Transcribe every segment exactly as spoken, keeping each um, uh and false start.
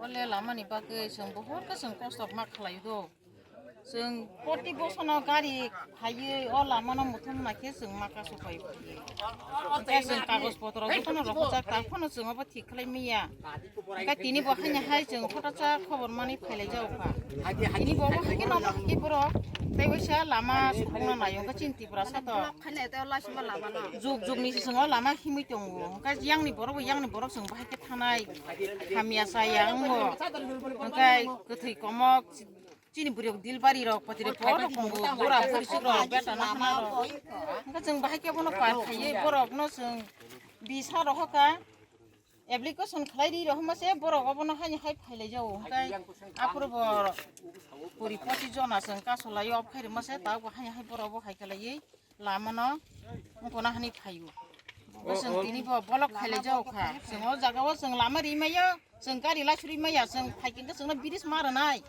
Ole lamani bagwi chwng bohor khe chwng kosto ma khlai do. Chwng proti bosono gari phaiwi o lamano muthung nai khe chwng ma kasu phai phaiwi. Hwnkhe chwng kagoj potro jotono rohorjak, ta phano chwng obo thik khlai manya. Hwnkhe tini bo haino hai chwng hotacha khobor manwi phailai jago kha. Tini bo obo hai khe nono hai khe borok tei waisa lama sukungno naio, hwnkhe chini Tripura sato. Juk jukni se chwng o lama himwi tongo. Hwnkhe yangni borok bo yangni borok chwng bahai khe thanai. Hamya chaya wngbo. Hwnkhe kwthwi komok chini bwrwirok dilbari rok patire borok tongo. Bura buri suk rok beta na hana rok. Hwnkhe chwng bahai khe bono par khaiwi borok no chwng bisa rohor kha. Application khlai ri rohorma se borok obono haino hai phailai jago. Hwnkhe aphuru bo kuri pochis jona chwng kasu lai off khai rwma se, tabuk bo haino hai borok bo hai khlaiwi lamano wngkona hwnwi phaio. Bo chwng tini bo block khailai jago kha. Chwng o jaga o chwng lama ri maya, chwng gari laisuri maya, chwng phai khe chwngno bridge ma rwnai.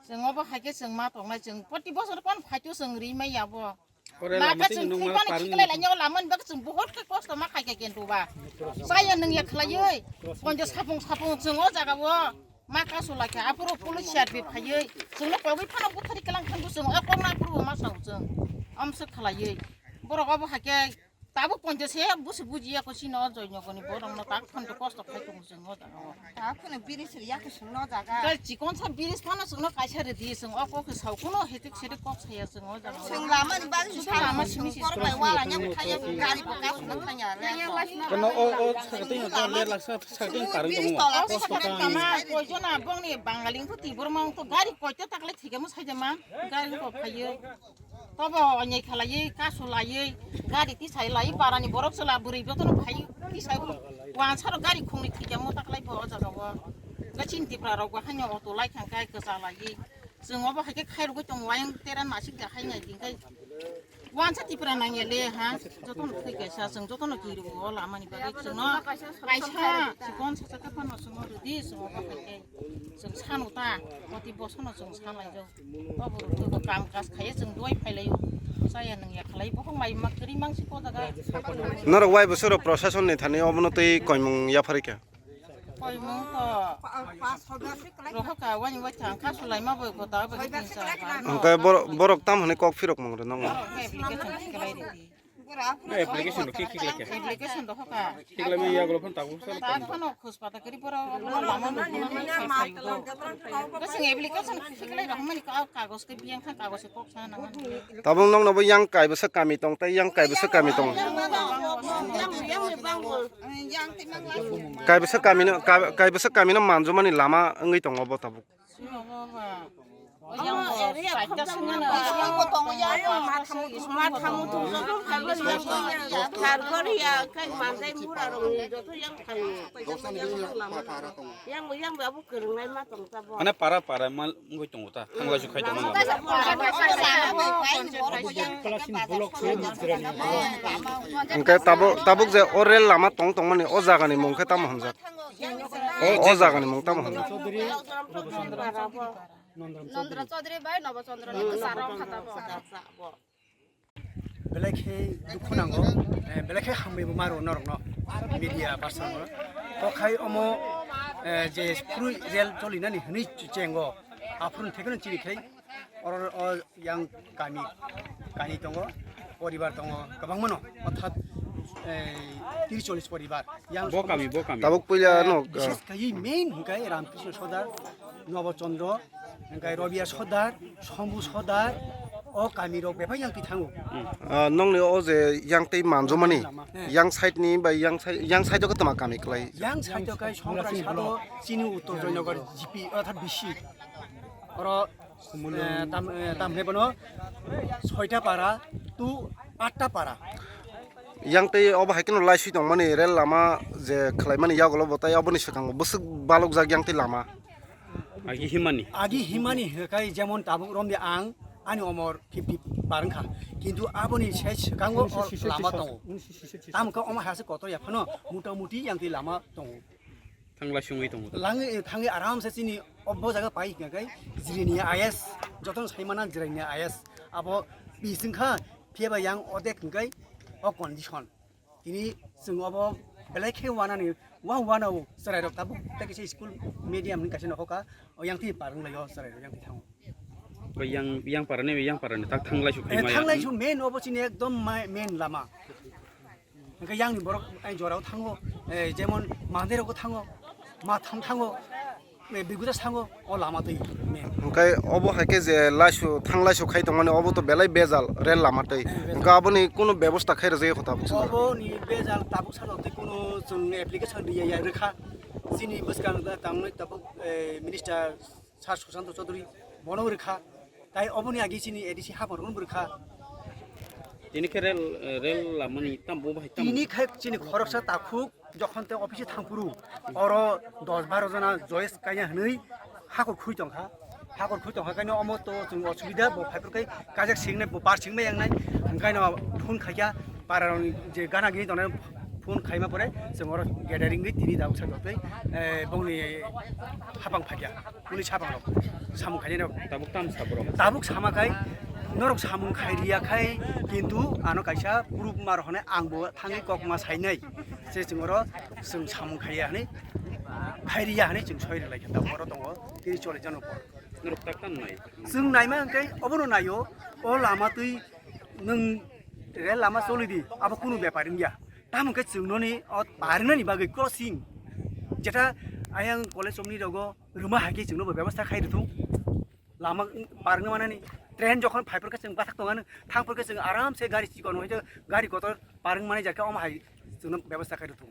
Chwng obo hai khe chwng ma tongnai, chwng proti bosor kon phaito chwng ri maya bo. Ore lama twi chwng nung ma thwi bani parung khiklai nung. Lai nyo lama ni bagwi chwng bohor khe kosto ma khai khe kento ba. Chaya nung ya khlaiwi. Konjo sapung sapung chwng o jaga o ma kasu lai kha. Aphuru police R P phaiwi. Chwngno kogwi phano buthari klang khandu chwng o kokna aphuru ma sao chwng. Amse khlaiwi. Borok obo hai khe tabuk ponjo se busi buji ya ko sino joy nyo koni borok no tak phano kosto khai tongo chwng o jaga o. Ta phano biri sir ya ko sino jaga. Kai chikon sa biri phano chwngno kaisa ridi chwng o kok sao kuno hetik setik kok saya. Chwng lama ni bagwi chwng lama simi si kor bai wala nya thaya gari bo kasu na thaya. Kono o, o sakatwi no le laksa sakatwi parang tongo. O sakatwi tama koi jona bongni Bangali ko tibur mang to gari koi ta takle thike mo sai jama gari ko phayo. Tobo onyai khalai kasu lai gari tisai lai parani borok chwla bwrwi botono phai tisai wansaro gari khungni thike mo taklai bo o jaga o. Gachin Tipra rok bo haino auto lai khang kai kwcha lai. Chwng obo hai khe khairogwi tongo, ayang tera nasik da hai nai din kai. Wansa Tipra nang ya le ha, jotono thwi kaisa, chwng jotono kiri o lama ni bagwi chwngno kaisa chikon sa chakha phano chwngno rwdi, chwng obo hai khe chwng sano ta, poti bosono chwng sanai jao. Obo rwdi bo kam kas khaiya chwng doi phailaio, chaya nang ya khlai, bokhok mai mak kwrwi mang si ko jaga. Norok wai bwswk rok procession ni thani obono twi koimung yapharikha? Koimung to. Rohoka wani wai thang kha sulai ma boi kota boi tin sa. Hwnkhe bor-, borok tam hwnwi kok phirok mung rw nang. Application khiklai ridi. Application rok ki khiklai kha? Application rohoka. Khiklai ma yagulo phone tabu sa. Ta phano khus pata kari bora lama no. Kasing application khiklai rohmani ka kagos ke biang kha kagos ke kok sa nang. Tabung nokno bo yang kaibwsa kami tong tei yang kaibwsa kami tong. Kaibwsa kamino, ka-, kaibwsa kamino manjumani lama wngwi tongo bo tabuk. Mane para para mal wngwi tongo ta, thangla su khai tongma lama. Hwnkhe tabuk, tabuk je o rel lama tong tongmani o jagani mung khe tamo hwnjak? O jagani mung tamo hwnjak? Nondra Chaudhary bai Nobo Chandra ni kwcharo khatabo. Belai khe dukhu nango, eh, belai khe hambai bo maro norokno, media person no. Tokhai omo, eh, je phuru rel cholinani hwnwi chengo, aphuru thekno chini khai, oro o yang kami, kami tongo, poribar tongo, kwbangma no, orthat, eh, tris chollis poribar. Yang bo kami, bo kami. Tabuk puila no, bises khai main hwnkhe Ramkrishna Sodar, Nobo Chandra, hwnkhe Robia Sodar, Sombu Sodar, o kami rok bebak yang twi thango. Ah, nokni o je yang tei manjumani, yang side ni bai yang side, yang side o khe tama kami kwlai? Yang side o khe Songkrai sado chini Uttor Joynagar G P, orthat B C. Oro, eh, tam, eh, tam hwnwi bono soita para to atta para. Yang tei obo hai kheno laiswi tongmani rel lama je khlaimani yagulo bo tai oboni swkango bwswk balokjak yang tei lama. Agi himani. Agi himani hwnkhe jemon tabuk romdi ang ani omor fifty par wngkha. Kintu aboni sai swkango o lama tongo. Tamo khe omo hase kotor ya phano mota moti yang tei lama tongo. Thangla sungwi tongo. Langwi, thangwi aram se chini obo jaga pai hwnkhe Jirania I S, jotono saimana Jirania I S. Abo bising kha, phiya ba yang odek hwnkhe o condition. Tini chwng obo Belai khe wanani, wa wanao chwrairok tabuk tei kisa school medium ni kaisa nokhorkha, o yang thwi parwng lai o chwrairok yang thwi thango. Ko yang, yang para ni, yang para ni tak thanglai su Eh, khaima ya. Thanglai su main obo chini ekdom ma-, main lama. Hwnkhe yang ni borok ai jorao thango, eh, jemon mandirok thango, ma tham thango, eh, biguda thango, o lama twi main. Hwnkhe obo hai khe je laisu, thanglaisu khai tongmani obo to belai bejal rel lama twi. Eh, bejal. Hwnkhe aboni kunu bebosta khai rwjak kho tabuk sano. Obo ni bejal tabuk sano tei kunu chwng application riya ya rwkha. Chini bwskang da tangwi tabuk, eh, minister Sir Sushanta Chaudhury bono rwkha, tai oboni agi chini A D C hapor rok rwkha. Tini khe rel, rel lamani tam bo bahai tam. Tini khe chini khoroksa takhuk jokhon te office thangphuru oro dos baro jona joyes kanya hwnwi hakor khui tongkha. Hakor khui tongkha kaino omo to chwng osubida bo phaiphuru kai kajak singnai bo bar singma yangnai hwnkhaino phone khaikha para rokni je gana gini tongnai phone khaima pore chwng oro gathering wi tini tabuk sa jotoi, eh, bongni hapang phaikha. Police hapang rok samung khainai rok. Tabuk tam sa borok. Tabuk sama khai norok samung khai riya khai kintu ano kaisa proof mar hone ang bo thangwi kok ma sainai se chwng oro chwng samung khaiya hwnwi khai riya hwnwi chwng soi rwlai kha tabuk oro tongo tini choli jano por. Norok tak tam nai. Chwng naima hwnkhe obono naio o lama twi nwng rel lama choli di abo kunu bepar wngya tamo hwnkhe chwng noni o par wngnani bagwi crossing jeta ayang college omni rogo rwma hai khe chwngno bo bebostha khai rwthung. Lama par wngwi manani train jokhon phaiphuru khe chwng bathak tongano, thangphuru khe chwng aram se gari chikon hoi khe gari kotor par wngwi manai jak khe omo hai chwngno bebostha khai rwthung.